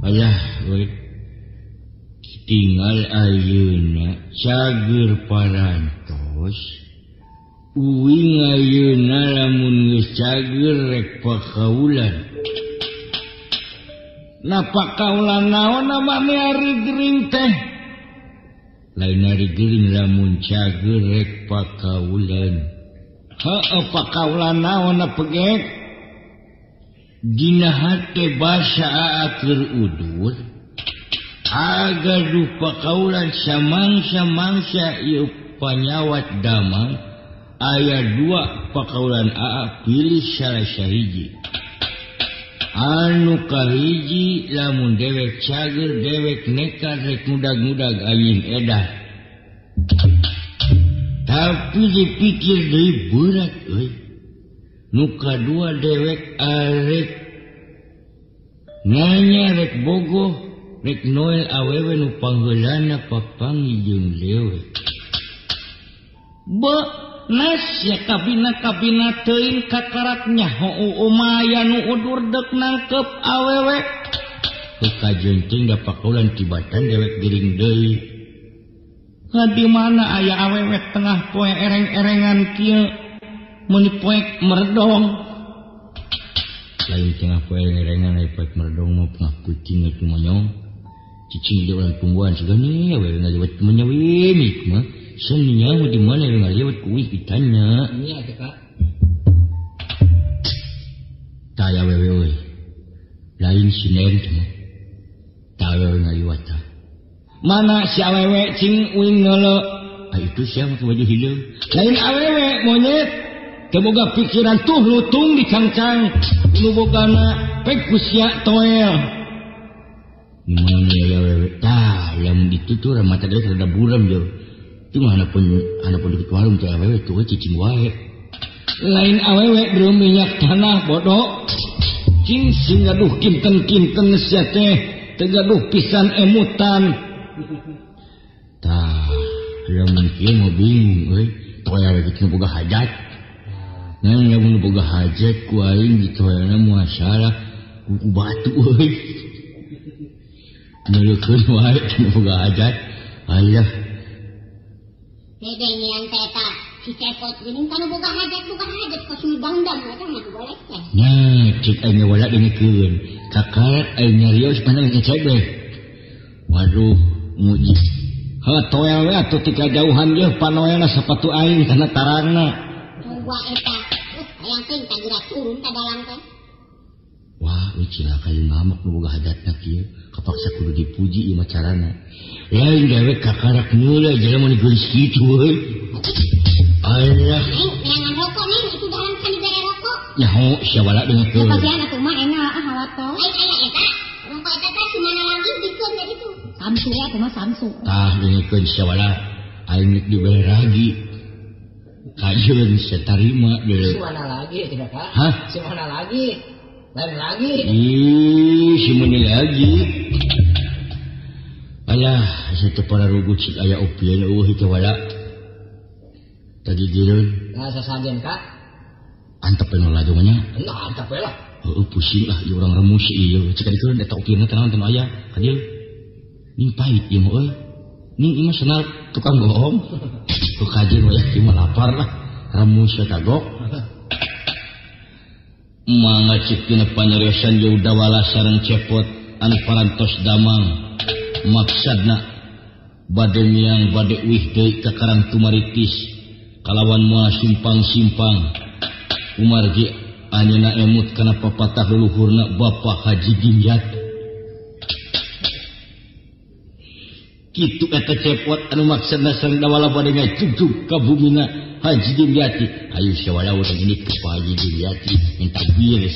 Ayah euy. Tinggal ayeuna cager parantos uing ayeuna lamun geus cager rek pakaulan. Nah pakaulan naon namanya ari gering teh? Lain ari gering lamun cager rek pakaulan. Heueuh pakaulan naon pegek? Dina hate basa aakeun udur. Agar dupa kaulan samangsa-mangsa ieu panyawat damang aya dua pakaulan aa pilih salah sahiji. Anu kahiji lamun dewek cager dewek nekat rek mudag-mudag anjing edah. Tapi dipikir deui berat euy. Nu kadua dewek arek nanya rek bogoh Rek noel awewe nu pangheulana papanggih jeung lewe. Be nas ya kabina-kabina teuing kakarak nyaho umaya nu udur dek nangkep awewe. Kajeun teh da pakulan tibatan dewek giring deui. Di mana aya awewe tengah poe ereng-erengan kieu meuni poek merdong. Lain tengah poe ereng-erengan aya poek merdong mah tengah kucing atuh mah nyong. Cicing di orang tungguan segani awewe ngaliwat menyawi mah. Seninya di mana yang ngaliwat kuih ditanya. Iya teh Kak. Taya awewe euy. Lain sinen teh mah. Taya awewe ngaliwat tah. Mana si awewe cing uing ngeuleuh. Ah itu sia make baju hideung. Lain awewe monyet. Teu boga pikiran tuh lutung dicangcang. Nu bogana pek ku sia toel. Mana ya awewe tah lamun ditu tuh mata dia rada buram jauh. Itu mah hanapun deket warung teh awewe tuh cicing wae. Lain awewe belum minyak tanah bodoh. Cing sing gaduh kinten-kinten sia teh teu gaduh pisan emutan. Tah, lamun kieu mah bingung euy. Toel kitu boga hajat. Ngan lamun boga hajat ku aing ditoelna moal salah ku batu euy. Nuleukeun wae boga hajat. Ayah. Dede yang teta si cepot geuning kanu boga hajat kos dangdang eta mah boleh teh. Nah, cek aing wala dengekeun. Kakak aing nyarios mana ngecek we. Waduh, muji. Heuh toel we atuh ti kajauhan yeuh panoelna sapatu aing kana tarangna. Coba eta. Hayang teh tagura turun ka dalam teh. Wah, euy cilaka ieu ngamek nu boga hajatna kieu. Kapaksa kudu dipuji ieu mah carana. Lain dewek kakarak meula jelema nu geulis kitu euy. Alah. Neng, neangan rokok neng, itu dalam kan dibere rokok. Nyaho sia wala dengekeun. Bagian atuh mah enak ah halato. Lain aya eta. Rokok eta teh si mana lagi dikeun ka ditu. Samsu ya atuh mah samsu. Tah dengekeun sia wala. Aing rek dibere ragi. Kajeun sia tarima deui. Si mana lagi tidak Kak? Hah? Si mana lagi? Lain lagi. Ih, si mana lagi? Alah, satu para rugut cik aya opieun eueuh itu wala. Tadi gireun. Nah, sasajen Kak. Antep we nu lajongnya. Nah, antep we lah. Heueuh pusing lah ieu urang remus ieu. Cek dikeun eta opieunna teh naon teh aya. Ka dieu. Ning pahit ieu mah euy. Ning ieu mah senal tukang bohong. Ku kajeun we ieu mah lapar lah. Remus we kagok. Mangga cik tina panyariosan jauh dawala sareng cepot anu parantos damang. Maksadna bade miang bade uih deui ka Karang Tumaritis kalawan moal simpang-simpang umargi anjeunna emut kana papatah leluhurna Bapak Haji Ginjat. Kitu eta cepot anu maksadna sareng dawala bade ngajugjug ka bumina Haji Dimyati. Hayu sawala urang ini ke Pak Haji Dimyati minta bir.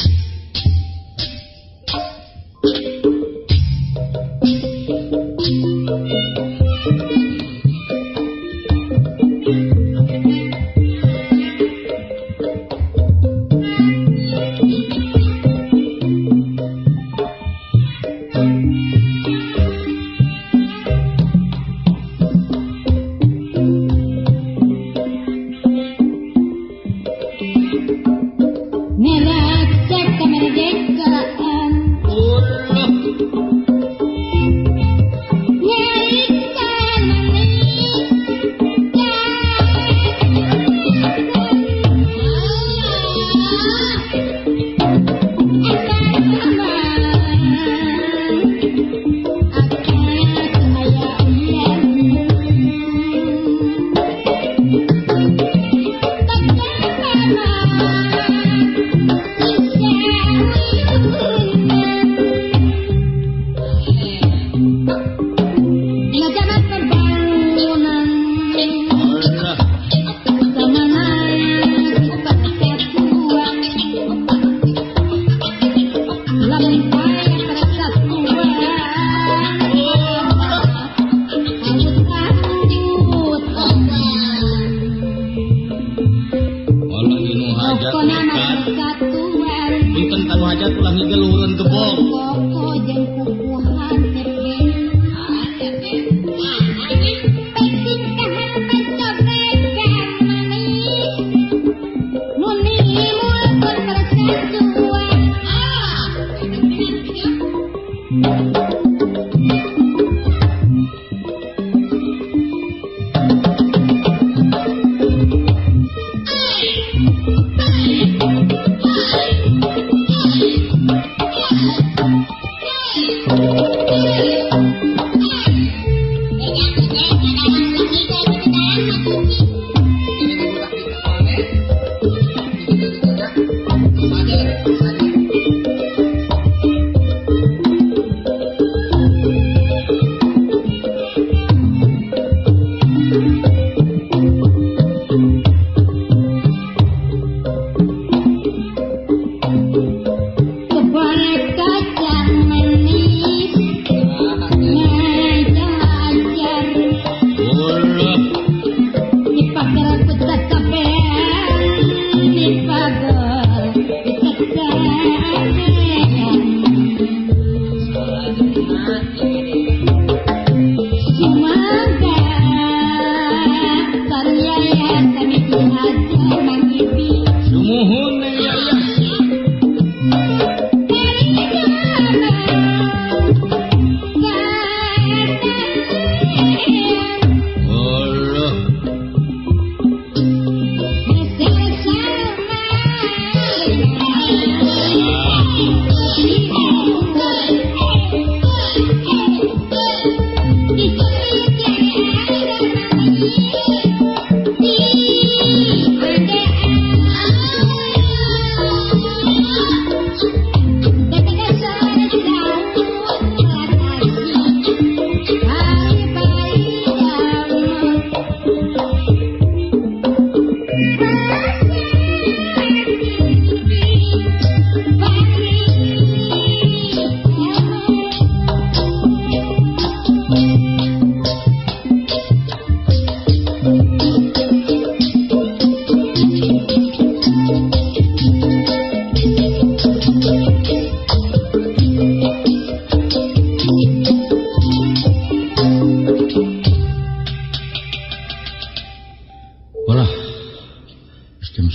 Ngeracek kamera.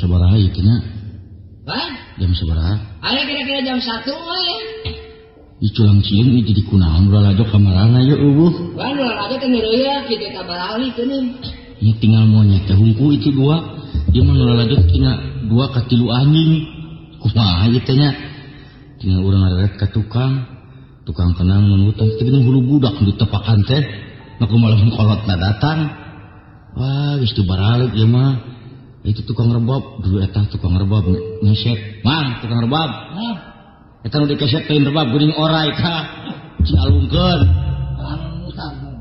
sabaraha ieu teh nya? Hah? Jam sabaraha? Aya kira-kira jam 1 we. Ieu culang cieung ieu jadi kunaon lalajo ka marana ye eueuh. Wah, lalajo teh ngeureuyeuh kitu ka barali geuning. Ieu tinggal monyet teh hungku itu dua. Ieu mah lalajo tina 2 ka 3 anjing. Kumaha ieu teh nya? Tinggal urang ngareret ka tukang. Tukang kenang nunutan teh geuning hulu budak ditepakan teh. Nu kumaha kolotna datang. Wah, geus teu baraleuk ieu mah. Itu tukang rebab, dulu eta tukang rebab ngeset. Mang, tukang rebab. Hah? Eta nu dikeset teh rebab geuning orai tah. Cialungkeun.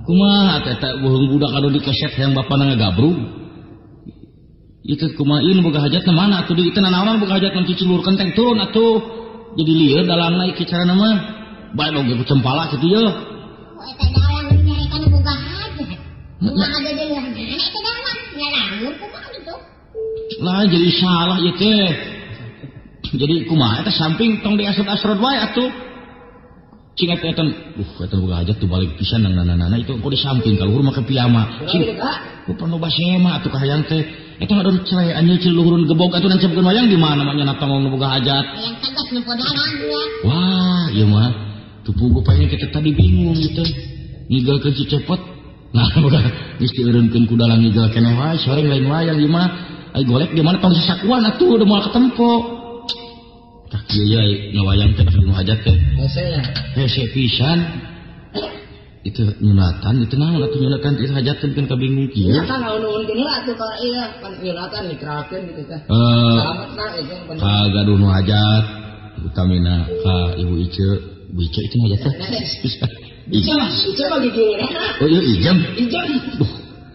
Kumaha eta beuheung budak anu dikeset hayang bapana ngagabrug. Itu kumaha ieu nu boga hajatna mana atuh di teu nanaonan boga hajat nu cilur kenteng turun atuh. Jadi lieur dalangna ieu carana mah. Bae oge ku cempala kitu ye. Oh, eta dalang nyarekan nu boga hajat. Kumaha geuleuh eta dalang nyalangur kumaha gitu. Lah jadi salah ieu teh. Jadi kumaha eta samping tong diasrot-asrot wae atuh. Cing eta eta eta boga hajat tuh balik pisan nang nana itu engko di samping ka luhur make piyama. Cing ku perlu basema atuh ka hayang teh. Eta ngadon cerai anjeun cil luhurun gebog atuh nancapkeun wayang di mana mah nya tong boga hajat. Hayang tegas nu podalang ya. Wah, ieu mah tuh puguh paling kita tadi bingung gitu. Ngigalkeun si Cepot. Nah, boga geus dieureunkeun ku dalang ngigal keneh wae, soreng lain wayang ieu mah. Ai golek di mana tong sasakuan atuh udah moal ketempo. Tah kieu ye ngawayang teh nu hajat teh. Hese ya. Hese pisan. Itu nyunatan itu naon atuh nyunatan itu hajat teh kan kabingung kieu. Nyata naon-naonkeun heula atuh ka ieu pan nyunatan dikerahkeun gitu teh. Salametna itu kagaduh nu hajat utamina ka Ibu Ice. Ibu Ice itu hajat teh. Ice mah Ice mah gigireunna. Oh iya Ijem. Ijem. Duh.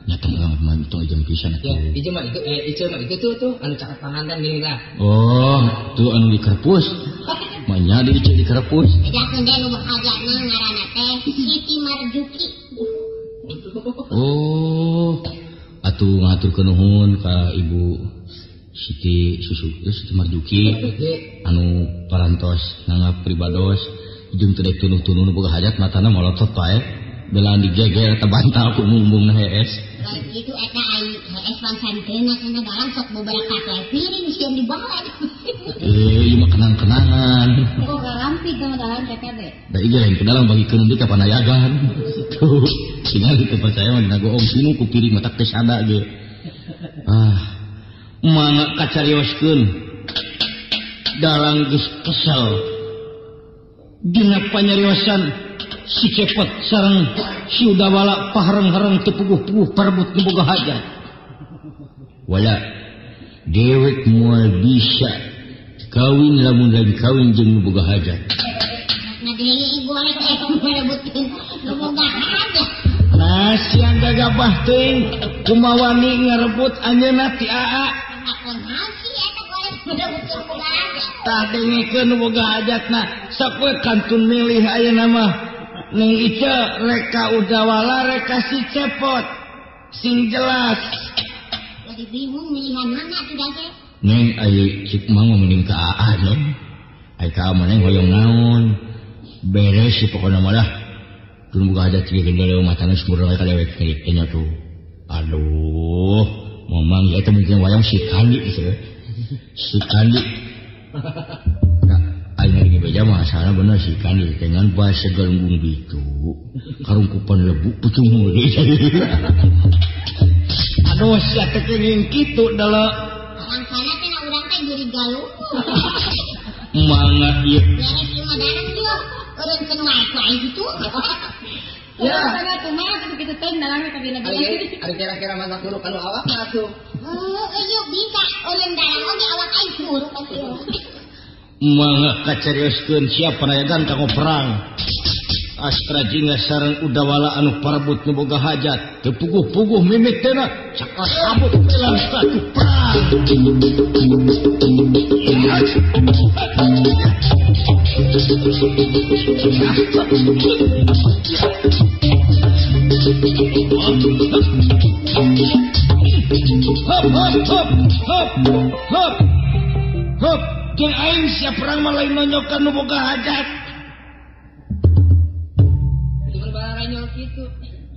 Nyata mah itu Ijem pisan atuh. Ya, Ijem mah itu Ice mah itu tuh anu caket panganten gini tah. Oh, tuh anu di kerpus. Manya di Ice di kerpus. Bejakeun deui nu hajatna ngaranna teh Siti Marjuki. Oh, atuh ngaturkeun nuhun ka Ibu Siti Susu Siti Marjuki anu parantos nanggap pribados jeung teu dek tunuh-tunuh nu boga hajat matana molotot pae. Belaan digeger eta bantal ku mumbungna hees. Lain kitu eta ai hees wangsanteuna kana dalang sok beberapa wae piring sieun dibawa. Ieu mah kenang-kenangan. Kok garampit sama dalang TKB? Da ieu lain ke dalang bagikeun deui ka panayagan. Tuh, tinggal teu percaya mah dina goong sinu ku piring mah teh sada ge. Ah, mangga kacarioskeun. Dalang geus kesel. Dina panyariosan si Cepot sareng si Udawala pahareng-hareng teu puguh-puguh parebut nu boga hajat. Wala dewek moal bisa kawin lamun lagi kawin jeung nu boga hajat. Nah deui golek teh merebutkeun nu boga hajat. Nah siang gagabah teuing kumawani ngarebut anjeunna ti Aa. Tah dengekeun nu boga hajatna sapoe kantun milih ayeuna mah. Neng Ice reka Udawala reka si Cepot sing jelas. Jadi bingung milihan mana tuh teh. Neng ayo cik mah mending ka Aa neng. Ai ka mah neng hoyong naon. Beres si pokona mah lah. Tun boga hajat ieu gendele matana sumur ka dewek teh nya tuh. Aduh, mamang ya teh mungkin wayang si Kandi gitu. Si Kandi. Nah, aing lagi beja mah salah bener si Kandi dengan bahasa galunggung gitu. Karungkupan lebu pucung deui. Aduh, sia teh kenging kitu delok. Orang sana teh na urang teh jadi galunggung. Mangga ieu. Beres ieu mah dalang ieu. Eureunkeun wae ku aing kitu. Ya, sana kumaha atuh kitu teh dalangna ka dina. Ari kira-kira masak buruk anu awak mah atuh. Heuh, bisa eureun dalang oge awak aing buruk atuh. Mangga kacarioskeun siap panayagan kanggo perang. Astra Jingga sareng Udawala anu parebut nu boga hajat. Teu puguh-puguh mimitina cakar sabut dalam satu perang. Hop hop hop hop hop hop. Jeung aing sia perang mah lain nonyokan nu boga hajat. Gitu.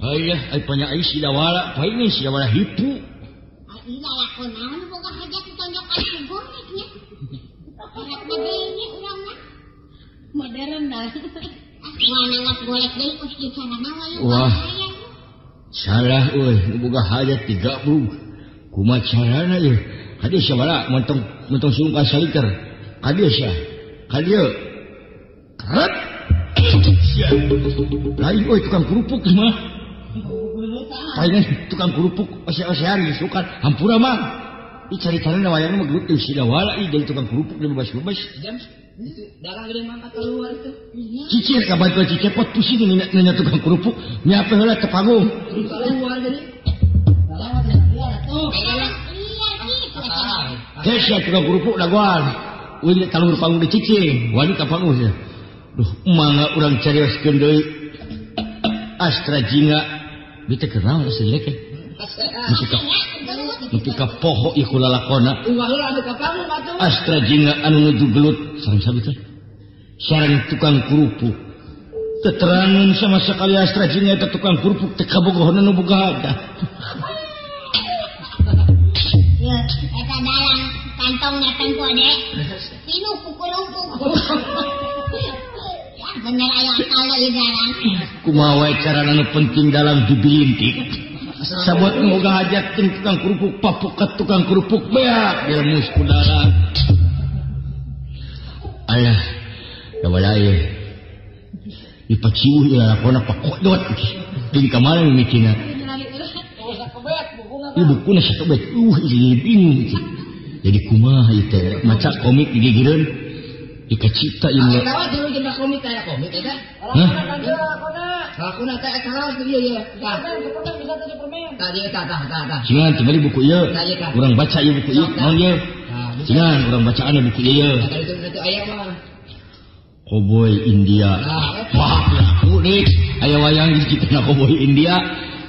Ayah, ay panya ay si Dawala, painin si Dawala hipu. Ay Ieu lalakon naon boga hajat ditonjokan ku golek nya. Erat deui urang mah. Modern dah. Moal nanggap golek deui ku kieu carana wae. Wah. Salah euy, boga hajat digabung. Kumaha carana ieu? Kadieu sia bala montong sungka saliter. Kadieu sia. Kadieu. Keret. Sia. Lain euy tukang kerupuk mah. Lain tukang kerupuk ose-osean disukan. Hampura mah. Ih cari-carana wayang mah gelut teu sida wala ih jadi tukang kerupuk bebas-bebas. Dalang gede mangkat keluar itu. Cicir ka bantuan cicepot pusing nanya tukang kerupuk nyape heula teu panggung. Keluar jadi. Kesya tukang kerupuk dagoan. Uing kaluhur panggung dicicing, wani ka panggung sia. Duh, mangga urang carioskeun deui. Astra Jingga bi teh kenaon asa jelek eh. Nepi ka poho ieu lalakona. Astra Jingga anu nuju gelut sareng sabi teh. Sareng tukang kerupuk. Keterangan sama sekali Astra Jingga eta tukang kerupuk teh kabogohna nu boga hajat. Ya, eta dalang kantongna tempo de. Pinuh ku kerupuk. Ya bener aya akal ieu dalang. Kumaha wae carana nu penting dalang dibilintik. Sabot moga hajat jeung tukang kerupuk papukat tukang kerupuk beak diremus ku dalang. Alah, da wala ieu. Dipaciuh ieu lalakona pakodot. Jeung kamana mimitina? Ieu bukuna sakebet. Jadi bingung. Jadi kumaha ieu teh? Maca komik digigireun. Dikacipta ieu. Eta mah dulu jeung komik aya komik eta. Hah? Lakona teh eta laos ieu ieu. Tah. Tah ieu tah tah tah. Cingan tinggali buku ieu. Urang baca ieu buku ieu. Naon ieu? Cingan urang bacaan buku ieu. Koboi India. Wah, aku nih aya wayang di kita koboi India.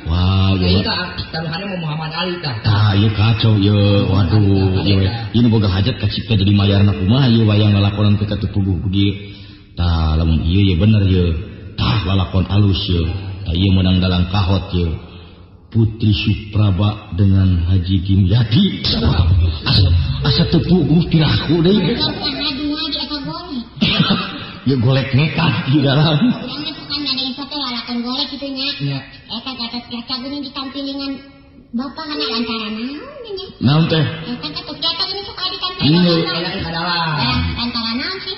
Wah, ieu tah taruhanna mau Muhammad Ali tah. Tah, ieu kacau ieu. Waduh, ieu. Ieu boga hajat kacipta jadi mayarna kumaha ieu wayang lalakonan teh katupuguh kieu. Tah, lamun ieu ye bener ieu. Tah lalakon alus ieu. Tah ieu meunang dalang kahot ieu. Putri Supraba dengan Haji Dimyati. Asa teu puguh tiraku deui. Ieu golek nekat di dalam. Urang mah suka nada info teh lalakon golek kitu nya. Eta Gatot Kaca geuning ditampilingan bapak kana lantaran naon nya. Naon teh? Eta Gatot Kaca geuning sok aya ditampilingan. Lantaran naon sih?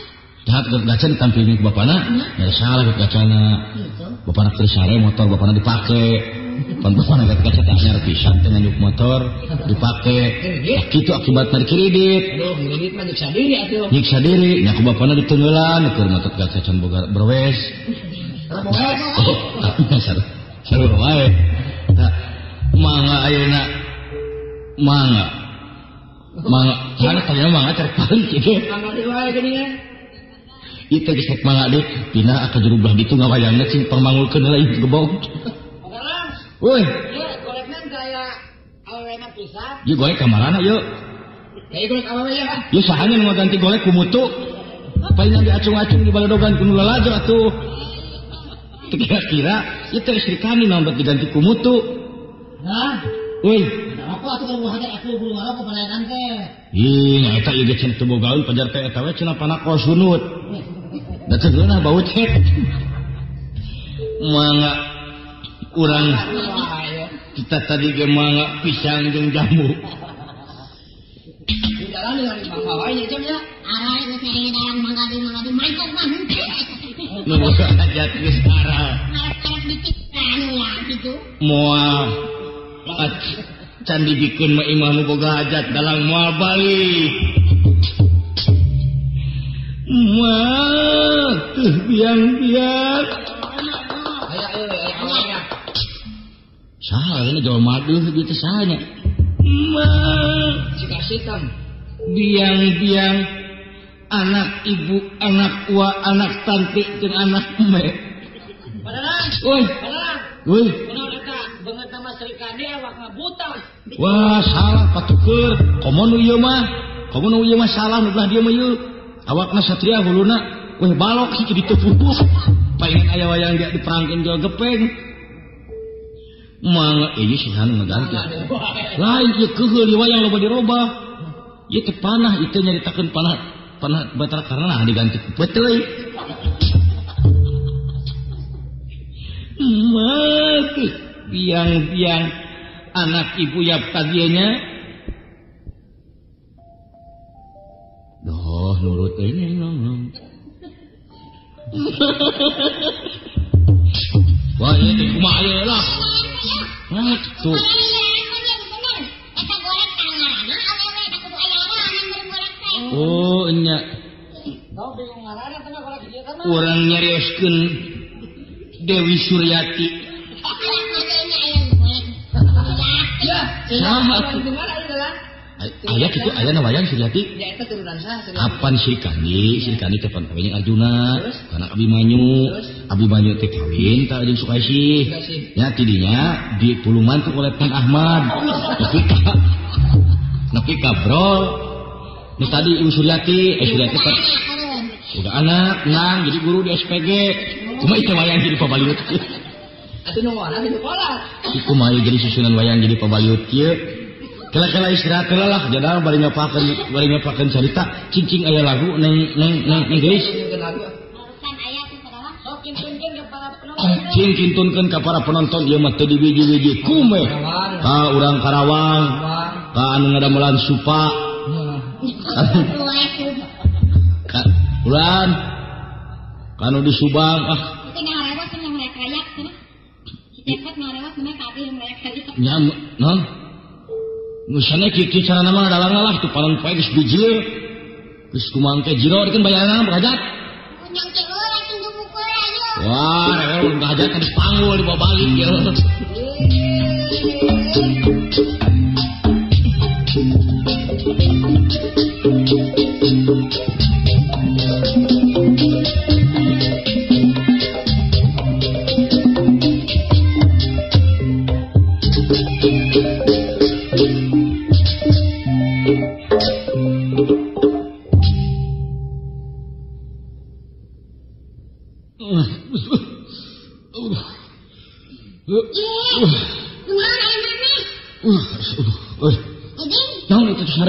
Jahat Gatot Kaca ditampilin ku bapana, ya salah Gatot Kacana. Bapana keur sare motor bapana dipake. Pan bapana Gatot Kaca teh anyar pisan teh nganyuk motor dipake. Kitu akibatna dikredit. Aduh, kredit mah nyiksa diri atuh. Nyiksa diri, nya ku bapana ditunggelan keur motor Gatot Kaca can boga berwes. Saru wae. Tah mangga ayeuna mangga. Mangga, kana tanya mangga cari paling kitu. Mangga deui wae geuningan. Ieu teh geus mangga deui pindah ka jero belah ditu ngawayangna cing pangmangulkeun heula ieu gebog. Woi, ieu golekna gaya awewena pisan. Ieu golek ka marana ieu? Ieu golek awewe ya. Ieu sahanya nu ngaganti golek ku mutu. Palingan diacung-acung di baladogan ku nu lalajo atuh. Teu kira-kira ieu teh istri kami naon bet diganti ku mutu. Hah? Woi, apa atuh kalau hajat aku bulu ngarokok pelayanan teh? Ih, nya eta ieu ge cenah teu bogaeun pajar teh eta we cenah panakol sunut. Da teu geunah bau cek. Mangga urang kita tadi ge mangga pisang jeung jambu. Di dalam dengan mangga wae nya jam ya. Arah geus nyari dalang mangga di mangga di mangkok mah henteu. Nu boga hajat geus arah. Arah dikit anu ya kitu. Moal can dibikeun mah imah nu boga hajat dalang moal balik. Moal teu biang-biang. Saha ini Jawa Maduh gitu sahanya. Moal sikasitam biang-biang anak ibu, anak ua, anak tante jeung anak emek. Woi. Woi. Wah, salah patuker. Komo nu ieu mah? Komo nu ieu mah salah nu belah dieu mah ieu. Awakna satria huluna weh balok sih jadi teu puguh. Palingan aya wayang dia diperangkeun jual gepeng. Mangga ieu sih anu ngaganti. Lain ieu keuheul ieu wayang loba dirobah. Ieu teh panah ieu teh nyaritakeun panah panah Batara Karna diganti ku peuteuy. Mati biang-biang anak ibu yap tadinya. Doh nurut ini ngomong. Wah ini kumaha ieu lah. Nah tuh. Oh nya. Urang nyarioskeun Dewi Suryati. Saha atuh? Aya kitu aya na wayang Suryati. Kapan Sri Kandi? Sri Kandi teh pan kawin Arjuna, kana Abimanyu. Abimanyu teh kawin ta jeung Sukaisih. Nya tidinya ditulungan ku oleh Kang Ahmad. Nepi ka bro. Nu tadi Ibu Suryati, Suryati pan udah anak nang jadi guru di SPG. Cuma itu wayang jadi pabaliut. Atuh nu warna di sekolah. Iku mah jadi susunan wayang jadi pabaliut kieu. Kela-kela istirahat heula lah jadal bari ngapakeun carita cing-cing aya lagu neng neng neng neng geulis. Cing kintunkeun ka para penonton ieu mah teu dibiji-biji kume. Ka urang Karawang, ka anu ngadamelan supa. Ka ulan kanu di Subang ah. Nya non. Misalnya kieu carana mah dalang lah tuh panon poe geus bijil. Geus kumaha teh jiro dikeun bayaranna hajat. Wah, rewel hajat kan dipanggul dibawa balik ieu.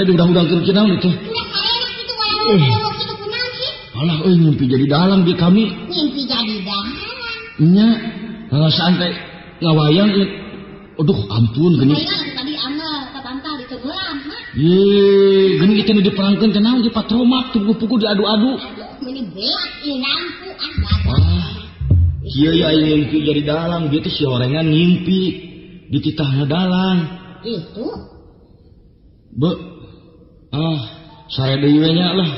Diudah-udahkeun kunaon itu. Alah euy ngimpi jadi dalang di kami. Ngimpi jadi dalang. Nya, perasaan teh ngawayang aduh ampun geuning. Tadi amal ka bantal ditegelam ha. Ye, geuning ieu teh nu diperangkeun teh naon di patromak tugu-pugu diadu-adu. Meuni beak ieu lampu ah. Wah. Kieu ya aing ngimpi jadi dalang, dia teh si orengan ngimpi dititahna dalang. Itu. Be ah, sare deui we nya lah.